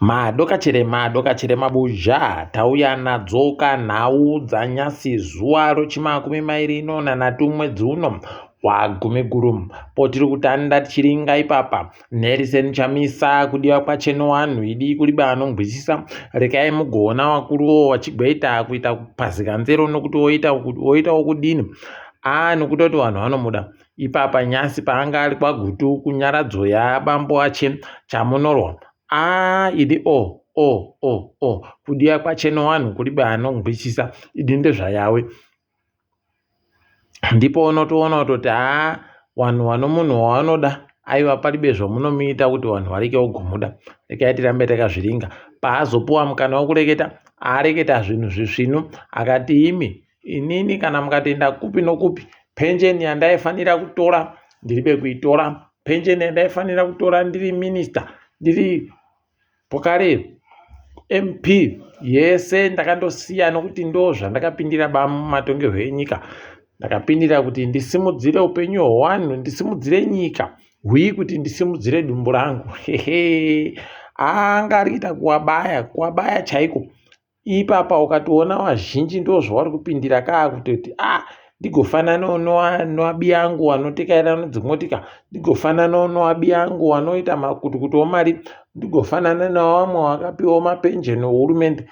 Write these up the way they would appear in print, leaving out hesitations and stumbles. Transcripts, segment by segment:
Madokachere madokachere mabuzha tauya nadzoka nhau dzanyasi zuva rochimakumi mairi nonanhatu mwedzi uno wagumiguru potiri kutanda tichiringa ipapa Nelson Chamisa kudiwa kwacheno wanhu idi kuriba anongwisisa rekai mugoona wakuruwo wachigweita kuita kupazika nzero nokuti woita woitawo kudini aa nokutoti vanhu vanomuda ipapa nyasi paanga ari kwaGutu kunyaradzo yabambo ache Chamunorwa aa idi o o o o kudiwa kwacheno wanhu kuriba anongwisisa idi ndezvayawe ndipo unotoona kutoti haa vanhu vano munhu wavanoda aiwa paribe zvamunomuita kuti vanhu vareke kugomuda rekai tirambe takazviringa paazopuwa mukana wekureketa areketa zvinhu zvisvinu akati imi inini kana mukatoenda kupi nokupi penjeni yandaifanira kutora ndiribe kuitora penjeni yandaifanira kutora ndiri minista ndiri Pokare MP yese ndakandosiya nokuti ndo zvandakapindira ba mumatongerwo enyika. Ndakapindira kuti ndisimudzire upenyu hwevanhu, ndisimudzire nyika, hwii kuti ndisimudzire dumbu rangu. Hehe, anga ari kuita kuwabaya, kuwabaya chaiko. Ipapa ukatoona vazhinji ndozvavari kupindira kaa kutoti a ah, ndigofananawo noabiyangu wanotekaira nedzimotika ndigofananawo noabiyangu wanoita makutukutu omari ndigofanana nawamwe wakapiwa mapenjeni ohurumende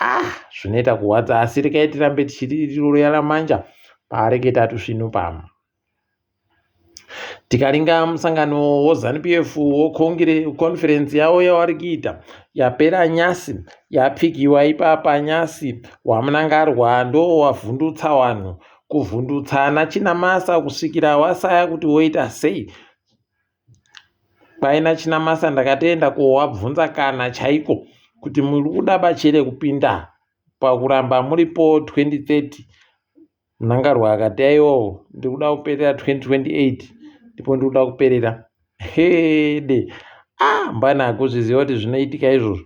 ah zvinoita kuhwadza asi rekai tirambe tichiriroyala manja paareketa tusvinu pamwe Tikaringa musangano weZanu PF weconference yavo yavari kuita yapera nyasi yapfigiwa ipapa nyasi waMnangarwa ndowavhundutsa vanhu kuvhundutsa ana Chinamasa kusvikira wasaya kuti woita sei. Kwaina Chinamasa ndakatoenda kowabvunza kana chaiko kuti muri kuda bachere kupinda pakuramba muripo 2030 Mnangarwa akati aiwawo ndiri kuda kuperera 2028 ndipo ndiri kuda kuperera hede ah mbana hakuzviziva kuti zvinoitika izvozvo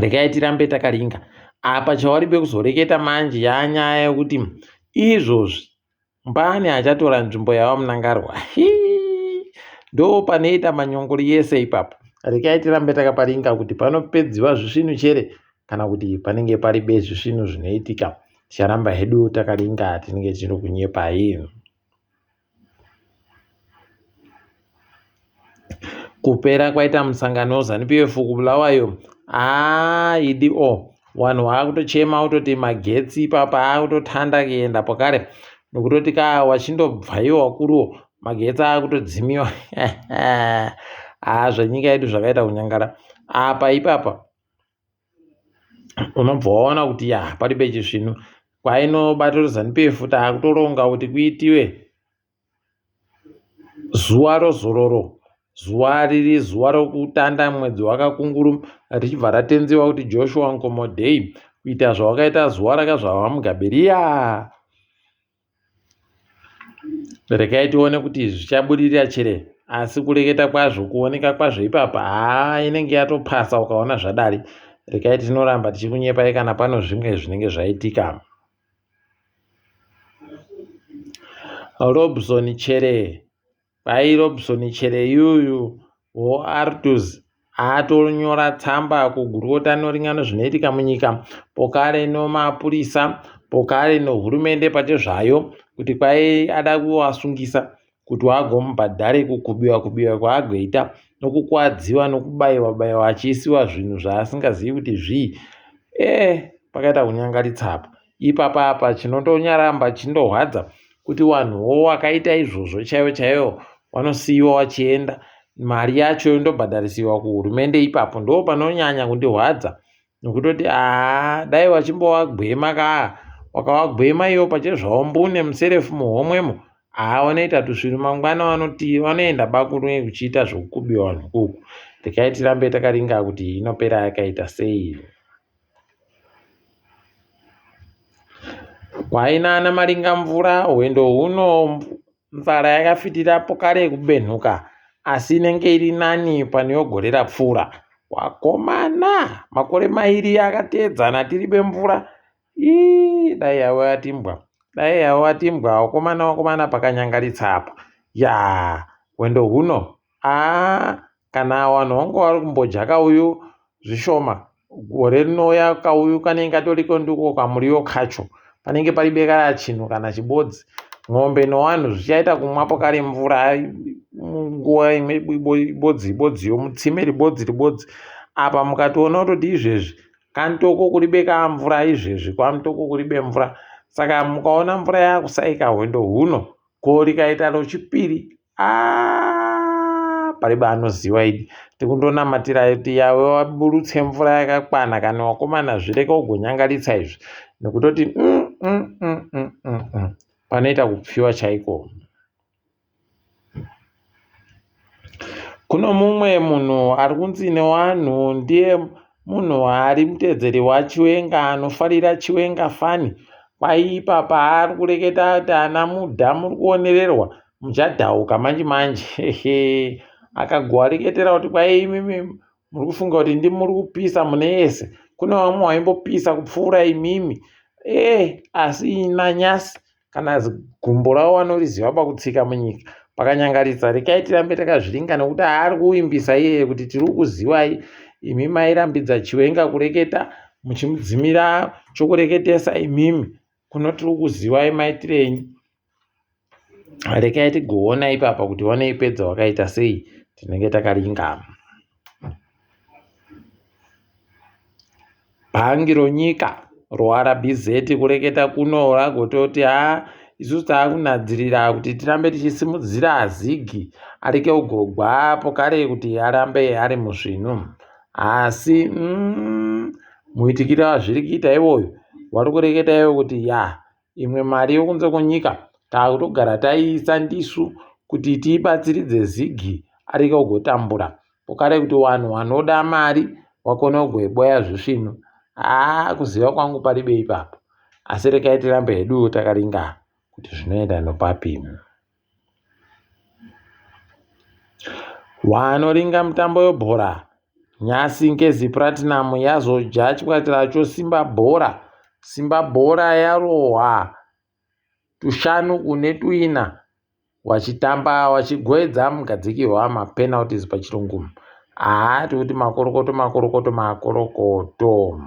regai tirambe takaringa apa chawari pekuzoreketa manje yanyaya yekuti izvozvi Mbani achatora nzvimbo yaVaMnangarwa. Hii! Ndo panoita manyongori yese ipapo. Rekai tirambe takaparinga kuti panopedziwa zvisvinu chere kana kuti panenge paribe zvisvinu zvinoitika. Ticharamba hedu takaringa tinenge tiri kunyepai. Kupera kwaita musangano weZanu PF kuBulawayo haa idi o vanhu vakutochema kutoti magetsi ipapa akutotanda kuenda pakare nokutoti ka wachindobva iwo wakuruwo magetsi akutodzimiwa haa zvenyika yedu zvakaita kunyangara apa ipapa unobva waona kuti ya paribe chisvinu kwainobato reZanu PF taakutoronga kuti kuitiwe Zuva rozororo, zuva riri zuva rokutanda mwedzi wakakunguru richibva ratenziwa kuti Joshua Nkomo Day kuita zvawakaita zuva rakazvarwa VaMugabe riya. Regai tione kuti zvichabudirira chere asi kureketa kwazvo kuoneka kwazvo ipapa haa inenge yatopasa ukaona zvadari. Regai tinoramba tichikunyepai kana pano zvimwe zvinenge zvaitika. Robson Chere Kwai Robson Chere yuyu woArtuz atonyora tsamba kugurukota noringano zvinoitika munyika pokare nomapurisa pokare nohurumende pachezvayo kuti kwai ada kuvasungisa kuti wagomubhadhare kukubiwa kubiwa kwaagoita nokukuwadziwa nokubaiwa baiwa achiisiwa zvinhu zvaasingazivi kuti zvii eh pakaita kunyangaritsa apa ipapa apa chinotonyaramba chindorwadza kuti wanhuwo wakaita izvozvo chaivo chaivo wanosiyiwa wachienda mari yacho yondobhadharisiwa kuhurumende ipapo ndo panonyanya kundirwadza nokutoti haa dai wachimbowagwema kaa wakawagwema iwo pachezvawo mbune muserefu muhomwemo haa wanoita tusvinu mangwana vanoti vanoenda bakurume kuchiita zvekukubiwa vanhu kuku rekai tirambe takaringa kuti inopera yakaita sei Kwaina ana Maringamvura hwendo huno nzara yakafitirapo kare kubenhuka asi inenge iri nani pane yegore rapfuura. Wakomana makore mairi akateedzana tiribe mvura ii dai yave yatimbwa dai yave yatimbwa wakomana wakomana pakanyangaritsa apa yaa hwendo huno aa. Kana vanhu vanga vari kumbodya kauyu zvishoma, gore rinouya kauyu kanenge katoriko ndiko kamuriwo kacho. Panenge paribe kana chinhu kana chibodzi. Mombe nevanhu zvichaita kumwa pokare mvura nguva imwe ibodzi ibodziyo mutsime ribodzi ribodzi. Apa mukatoona kutoti izvezvi Kantoko kuribe kamvura izvezvi kwaMutoko kuribe mvura saka mukaona mvura yakusaika hwendo huno ko rikaita rochipiri aa paribe anoziva idi tikundonamatira kuti yave waburutse mvura yakakwana kana wakomana zvireke ugonyangaritsa izvi nekutoti mm, mm, mm, mm, mm, mm. panoita kupfiwa chaiko Kuno mumwe munhu ari kunzi newanhu ndiye munhu ari mutedzeri waChiwenga anofarira Chiwenga fani. Kwai ipapa ari kureketa kuti ana mudha muri kuonererwa muchadhauka manje manje. Akagoareketera kuti kwai imimi muri kufunga kuti ndimi muri kupisa mune yese. Kune vamwe vaimbopisa kupfuura imimi. Eh asi nanyasi kana gumbo ravo vanoriziva pakutsika munyika pakanyangaritsa rekai tirambe takazviringa nekuti aari kuvimbisa iyeye kuti tiri kukuzivai imi mairambidza chiwenga kureketa muchimudzimira chokureketesa imimi kuno tiri kukuzivai maitire enyu rekai tigoona ipapa kuti vanoipedza wakaita sei tinenge takaringa Bhangi ronyika roRBZ kureketa kuno ragototi haa isusu taakunadzirira kuti tirambe tichisimudzira zigi arike kugogwa pokare kuti arambe ari muzvinhu asi mm, muitikiro wazviri kuita iwoyo wari kureketa iwo kuti ya Imwe mari yokunze kwenyika takutogara taiisa ndisu kuti tiibatsiridze Zigi arege kugotambura. Pokare kuti wanhu wanoda mari wakone kugoiboya zvisvinu. Haa kuziva kwangu paribe ipapo. Asi regai tirambe hedu takaringa kuti zvinoenda nopapi. Wanoringa mitambo yebhora Nhasi Ngezi Platinum yazodya chikwatira choSimba Bhora. Simba Bhora yarohwa tushanu kune tuina wachitamba wachigoedza mugadzikirwa mapenalties pachirungu. Haa tikuti makorokoto makorokoto makorokoto.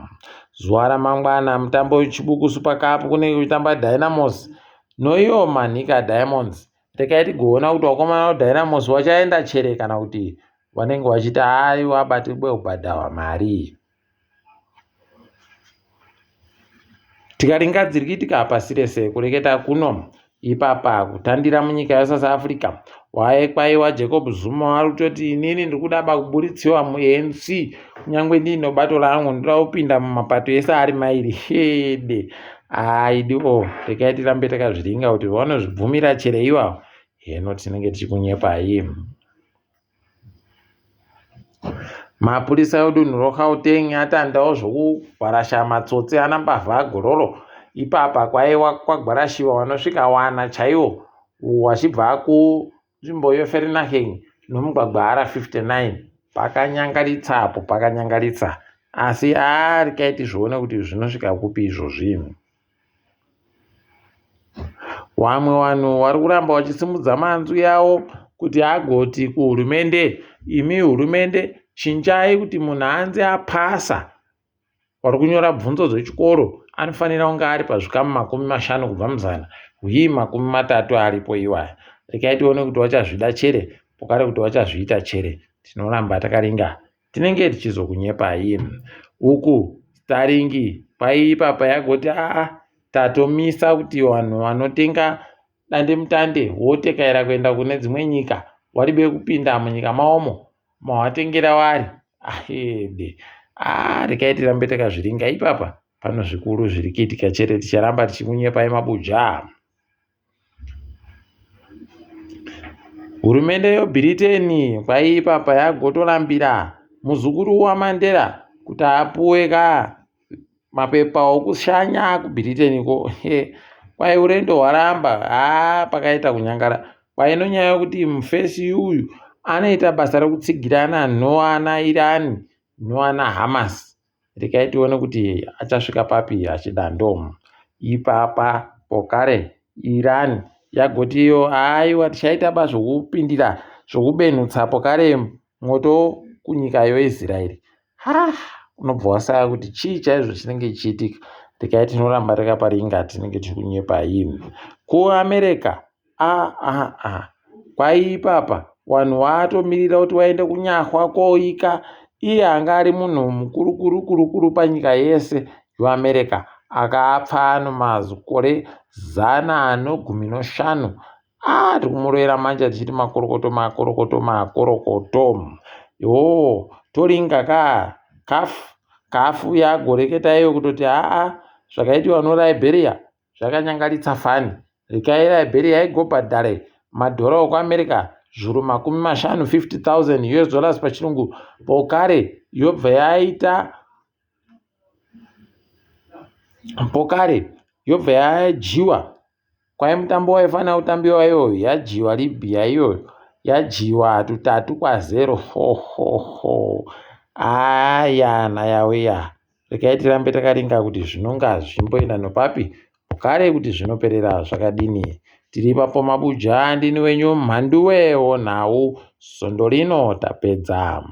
Zuva ramangwana mutambo weChibuku Super Cup kunenge kuchitamba Dynamos noiyo Manica Diamonds. Regai tigoona kuti vakomana veDynamos vachaenda chere kana kuti vanenge vachiti aiwa bati kubhadharwa mari tikaringa dziri kuitika pasi rese kureketa kuno ipapa kutandira munyika yesouth africa waye kwaiwa jacob zuma wari kutoti inini ndiri kuda bakuburitsiwa muanc kunyange ndiino bato rangu ndoda kupinda mumapato ese ari mairi hede aidi o rekai tirambe takazviringa kuti vanozvibvumira chere iwawo heno tinenge tichikunyepai Mapurisa edunhu reGauteng atandawo zvekugwarasha matsotsi ana mbavha agororo ipapa kwaiva kwagwarashiwa vanosvika wana chaiwo vachibva kunzvimbo yeVereeniging nomugwagwa R59 pakanyangaritsa apo pakanyangaritsa asi haa regai tizvione kuti zvinosvika kupi izvozvi. Vamwe vanhu vari kuramba vachisimudza manzwi avo kuti agoti kuhurumende imi hurumende chinjai kuti munhu anzi apasa vari kunyora bvunzo dzechikoro anofanira kunge ari pazvikamu 50 kubva muzana hwii 30 aripo iwaya regai tione kuti vachazvida chere pokare kuti vachazviita chere tinoramba takaringa tinenge tichizokunyepai uku staringi kwaiipa payagoti aa tatomisa kuti vanhu vanotenga dandemutande wotekaira kuenda kune dzimwe nyika waribe kupinda munyika maomo mawatengera wari ahede aa rekai tirambe takazviringa ipapa pano zvikuru zviri kuitika chete ticharamba tichikunyepai mabuja Hurumende yeBritain kwaipa payagotorambira muzukuru waMandela kuti apuwe ka mapepa okushanya kuBritain ko kwai urendo hwaramba haa pakaita kunyangara kwai nonyaya yekuti mufesi uyu anoita basa rekutsigirana noana Iran noana Hamas Regai tione kuti achasvika papi achidando. Ipapa pokare Iran yagoti iyo aiwa tichaita ba zvokupindira zvokubenhutsa pokare mwoto kunyika yoIsraeri. Ha, unobva wasaya kuti chii chaizvo chinenge chichiitika. Regai tinoramba takaparinga tinenge tiri kunyepa hii. KuAmerica a a a kwaipa apa vanhu vaatomirira kuti vaende kunyahwa koika iye anga ari munhu mukuru kuru kuru kuru panyika yese yoAmerica akapfa ano mazikore zana anogumi noshanu Ah, tiri kumurovera manja tichiti makorokoto makorokoto makorokoto. Yoo, toringa ka kafu kafu yagoreketa iyo kutoti haa zvakaitiwa noLiberia zvakanyangaritsa fani. Rekai Liberia igobhadhare madhora okuAmerica zvuru makumi mashanu 50,000 US dollars pachirungu pokare yobva yaita pokare yobva yadyiwa Kwai mutambo waifanira kutambiwa iyoyo yadyiwa Libya iyoyo yadyiwa tutatu kwazero hohoho ayana yawe ya regai tirambe takaringa kuti zvinonga zvimboenda nopapi kare kuti zvinoperera zvakadini tiri ipapo mabuja ndini wenyu mhanduwe wonhau svondo rino tapedza.